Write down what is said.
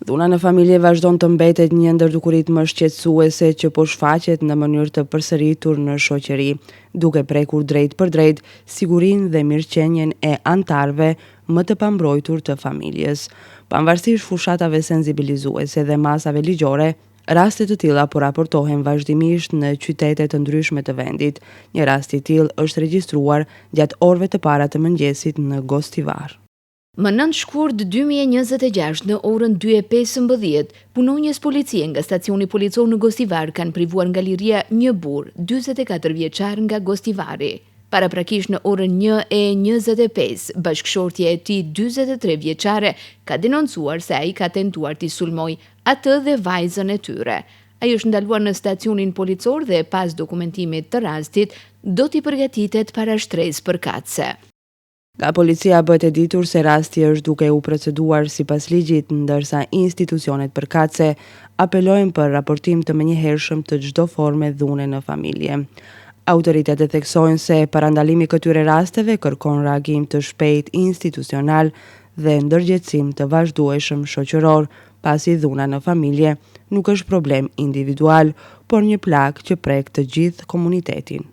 Dhuna në familje vazhdon të mbetet një ndër dukuritë më shqetësuese që po shfaqet në mënyrë të përsëritur në shoqëri, duke prekur drejtpërdrejt sigurinë dhe mirëqenien e anëtarëve më të pambrojtur të familjes. Pavarësisht fushatave sensibilizuese dhe masave ligjore, raste të tilla po raportohen vazhdimisht në qytete të ndryshme të vendit. Një rast i tillë është regjistruar gjatë orëve të para të mëngjesit në Gostivar. Më 9 shkurt 2026 në orën 2:15, punonjës policie nga stacioni policor në Gostivar kanë privuar nga liria një burrë, 44 vjeçar nga Gostivari. Paraprakisht në orën 1:25, bashkëshortja e tij 43 vjeçare ka denoncuar se ai ka tentuar t'i sulmojë atë dhe vajzën e tyre. Ai është ndaluar në stacionin policor dhe pas dokumentimit të rastit do t'i përgatitet parashtresë përkatëse. Nga policia bëhet e ditur se rasti është duke u proceduar sipas ligjit, ndërsa institucionet përkatëse apelojnë për raportim të menjëhershëm të çdo forme dhune në familje. Autoritetet theksojnë se parandalimi i këtyre rasteve kërkon reagim të shpejtë institucional dhe ndërgjegjësim të vazhdueshëm shoqëror, pasi dhuna në familje nuk është problem individual, por një plagë që prek të gjithë komunitetin.